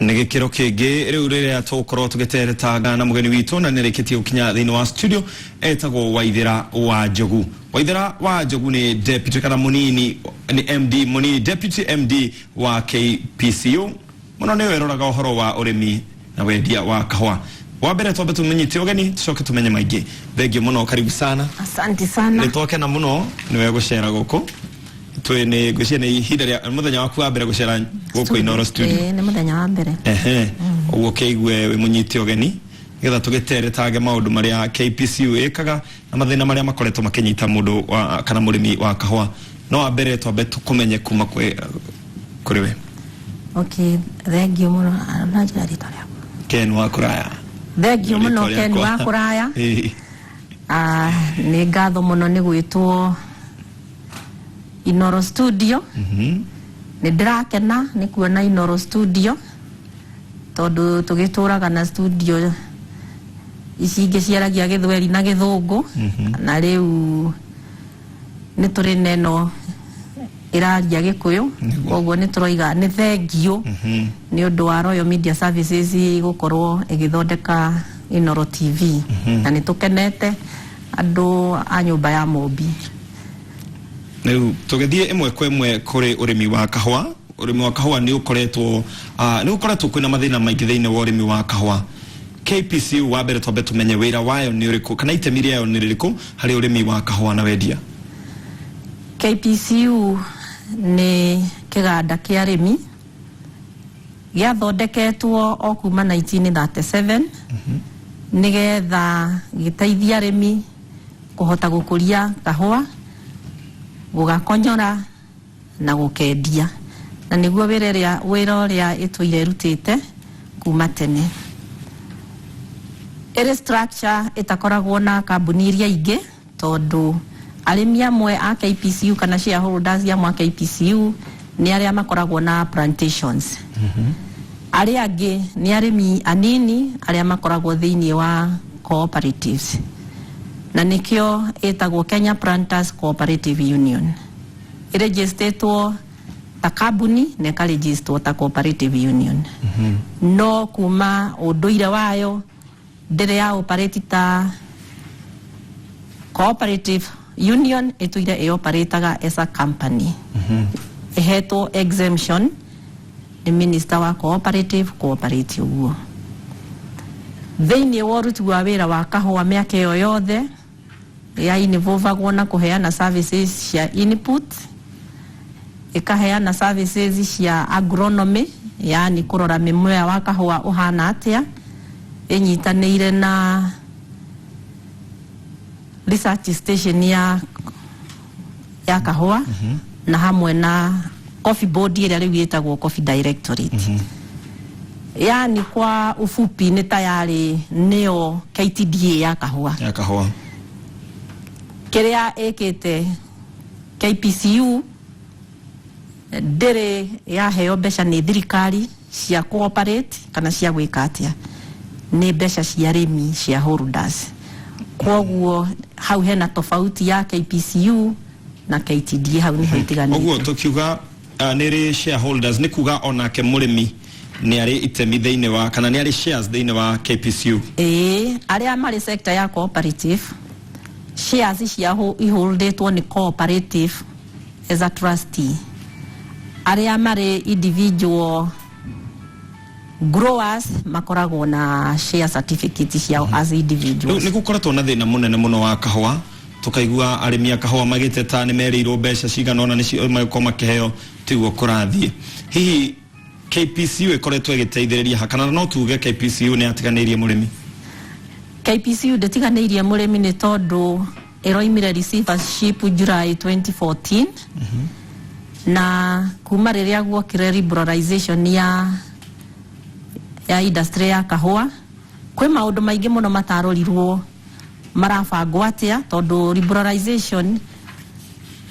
Nĩ gĩkĩro kĩngĩ rĩu rĩrĩa tũgũkorwo tũgĩteretanga na mũgeni witũ, na nĩarĩkĩtie gũkinya thĩinĩ wa studio. Etagwo Waithĩra wa Njogu. Waithĩra wa Njogu nĩ deputy kana mũnini, nĩ MD mũnini, deputy MD wa KPCU, mũno nĩwe ĩroraga ũhoro wa ũrĩmi na wendia wa kahũa. Wa mbere twambe tũmũnyite ũgeni, tũcoke tũmenye maingĩ. Thengiũ mũno, karibu sana. Asante sana. Nĩ twakena mũno nĩwe gũcera gũkũ. Twĩ nĩ ngwĩciria nĩ ihinda rĩa mũthenya waku wa mbere gũcera gũkũ Inoro Studio. Ĩĩ, nĩ mũthenya wa mbere. Ehe, ũguo kĩigue wĩ mũnyite ũgeni nĩgetha tũgĩteretange maũndũ marĩa KPCU ĩkaga na mathĩna marĩa makoretwo makĩnyita mũndũ wa, kana mũrĩmi wa kahũa. No wa mbere twambe tũkũmenye kuma kũrĩ we. Okay, thengiũ mũno. Na njĩra rĩtwa rĩakwa. Ken wa Kũraya. Thengiũ mũno. Rĩtwa Ken rĩakwa. wa Kũraya. Ĩĩ. Ah, nĩ ngatho mũno nĩ gwĩtwo Inoro Studio. Nĩ ndĩrakena nĩ kuona Inoro Studio, tondũ tũgĩtũraga na studio ici ingĩ ciaragia Gĩthweri na Gĩthũngũ, na rĩu nĩ tũrĩ na ĩno ĩraria Gĩkũyũ. Koguo nĩ tũroiga nĩ thengiũ nĩ ũndũ wa Royal Media Services gũkorwo ĩgĩthondeka Inoro TV, na nĩ tũkenete andũ a nyũmba ya Mũmbi. Rĩu tũgĩthiĩ ĩmwe kwa ĩmwe kũrĩ ũrĩmi wa kahũa. Ũrĩmi wa kahũa nĩ ũkoretwo kwĩna mathĩna maingĩ thĩinĩ wa ũrĩmi wa kahũa. KPCU, wa mbere twambe tũmenye wĩra wayo nĩ ũrĩkũ kana itemi rĩayo nĩ rĩrĩkũ harĩ ũrĩmi wa kahũa na wendia. KPCU nĩ kĩganda kĩa arĩmi gĩathondeketwo o kuma 1937 nĩgetha gĩteithie arĩmi kũhota gũkũria kahũa, gũgakonyora na gũkendia, na nĩguo wĩra ũrĩa ĩtũire ĩrutĩte kuma tene. Ĩrĩ structure ĩtakoragwo na kambuni iria ingĩ, tondũ arĩmi amwe a KPCU kana shareholders amwe a KPCU nĩ arĩa makoragwo na plantations, arĩa angĩ nĩ arĩmi anini arĩa makoragwo thĩinĩ wa cooperatives, na nĩkĩo ĩtagwo Kenya Planters Cooperative Union. Ĩrĩgistĩtwo ta kambuni na ĩkarĩgistwo ta cooperative union, no kuma ũndũire wayo ndĩrĩ ya operate ta cooperative union, ĩtũire ĩoperataga as a company ĩhetwo exemption nĩ minister wa cooperative cooperate. Ũguo thĩinĩ wa ũruti wa wĩra wa kahũa, mĩaka ĩyo yothe ya involvagwo na kũheana services cia input, ĩkaheana services cia agronomy, yaani kũrora mĩmera wa kahũa ũhana atĩa, ĩnyitanĩire na research station ya kahũa na hamwe na Coffee Board ĩrĩa rĩu ĩtagwo Coffee Directorate. Yaani kwa ufupi nĩ tayarĩ nĩyo KTDA ya kahũa. Ya kahũa. Kĩrĩa ĩkĩte KPCU, ndĩrĩ yaheo mbeca nĩ thirikari cia cooperate kana cia gwĩka atĩa, nĩ mbeca cia arĩmi shareholders. Koguo hau hena tofauti ya KPCU na KTDA, hau niho itiganĩte. Ũguo tũkiuga nĩ rĩ shareholders, nĩ kuga onake mũrĩmi nĩ arĩ itemi thĩinĩ wa kana nĩ arĩ shares thĩinĩ wa KPCU? Ĩĩ, arĩa marĩ sector ya cooperative, shares ciao iholdĩtwo nĩ cooperative as a trustee. Arĩa marĩ individual growers makoragwo na share certificate ciao as individuals. Nĩ gũkoretwo na thĩna mũnene mũno wa kahũa, tũkaigua arĩmi a kahũa magĩteta nĩ merĩirwo mbeca cigana ũna nĩcio magĩkorwo makĩheo, tiguo kũrathiĩ. Hihi KPCU ĩkoretwo ĩgĩteithĩrĩria ha, kana no tuge KPCU nĩ yatiganĩirie mũrĩmi? KPCU ndĩtiganĩirie mũrĩmi, nĩ tondũ ĩroimire receivership July 2014, na kuma rĩrĩa guokire liberalization ya industry ya kahũa, kwĩ maũndũ maingĩ mũno matarorirwo marabangwo atĩa, tondũ liberalization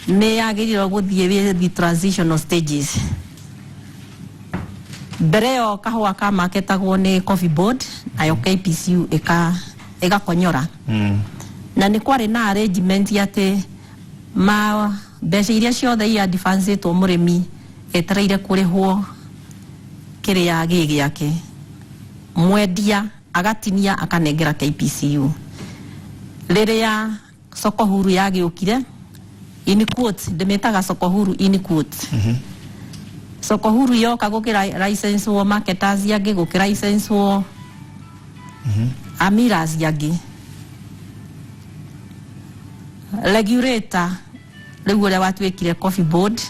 nĩ yagĩrĩirwo gũthiĩ with transitional stages. Mbere ĩyo kahũa kamaketagwo nĩ Coffee Board, nayo KPCU ĩgakonyora, na nĩ kwarĩ na arrangement atĩ ma mbeca iria ciothe i advancĩtwo mũrĩmi etereire kũrĩhwo. Kĩrĩa gĩ gĩake mwendia agatinia akanengera KPCU. Rĩrĩa soko huru yagĩũkire, in quotes, ndĩmĩtaga soko huru in quotes, soko huru yoka gũkĩra license wo marketers angĩ, gũkĩra license wo amiras angĩ, regulator rĩu ũrĩa watuĩkire Coffee Board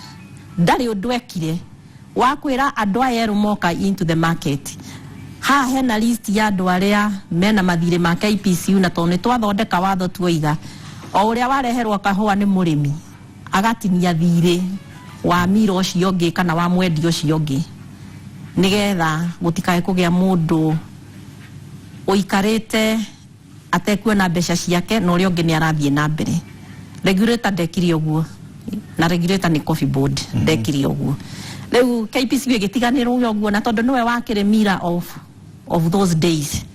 ndarĩ ũndũ ekire wa kwĩra andũ aya erũ moka into the market. Haha hena list ya andũ arĩa mena mathirĩ ma KPCU, na tondũ nĩ twathondeka watho tuoiga o ũrĩa wareherwo kahũa nĩ mũrĩmi agatinia thirĩ wa mira ũcio ũngĩ kana wa mwendia ũcio ũngĩ, nĩgetha gũtikae kũgĩa mũndũ ũikarĩte atekuona mbeca ciake na ũrĩa ũngĩ nĩ arathiĩ na mbere. Regulator ndekire ũguo, na regulator nĩ Coffee Board, ndekire ũguo. Rĩu KPCU ĩgĩtiganĩrwo ũguo, na tondũ nĩwe wakĩrĩ mira of those days,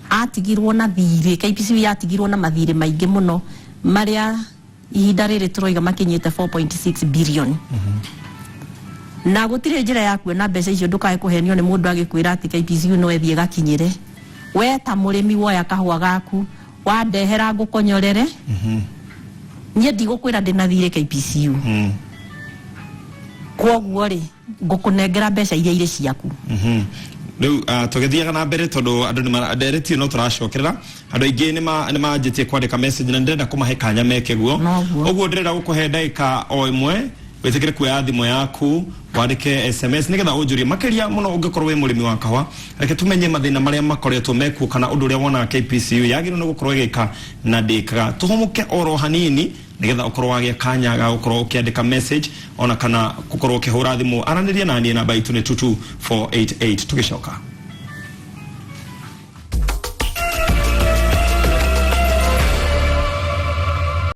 atigirwo na thirĩ. KPCU yatigirwo na mathirĩ maingĩ mũno marĩa ihinda rĩrĩ tũroiga makinyĩte 4.6 billion, na gũtirĩ njĩra ya kuona mbeca icio. Ndũkae kũhenio nĩ mũndũ agĩkwĩra atĩ KPCU no ĩthiĩ gakinyĩre. We ta mũrĩmi woya kahũa gaku wandehera ngũkonyorere, niĩ ndigũkwĩra ndĩna thirĩ KPCU. Kwoguo rĩ, ngũkũnengera mbeca iria irĩ ciaku. Rĩu tũgĩthiaga na mbere, tondũ andũ nĩ nderetie no tũracokerera, andũ aingĩ nĩ manjĩtie kwandĩka message na ndĩrenda kũmahe kanya meke guo. Noguo. Ũguo ndĩrenda gũkũhe ndagĩka o ĩmwe wĩtĩkĩre kuoya thimũ yaku, wandĩke SMS nĩgetha ũnjũrie makĩria mũno. Ũngĩkorwo wĩ mũrĩmi wa kahũa, reke tumenye mathĩna marĩa makoretwo mekuo kana ũndũ ũrĩa wonaga KPCU yagĩrĩirwo nĩ gũkorwo ĩgĩka na ndĩkaga. Tũhũmũke oro hanini nĩgetha ũkorwo wagĩa kanya ga gũkorwo ũkĩandĩka message ona kana gũkorwo ũkĩhũra thimũ aranĩria na niĩ. Namba itũ nĩ 22488. Tũgĩcoka.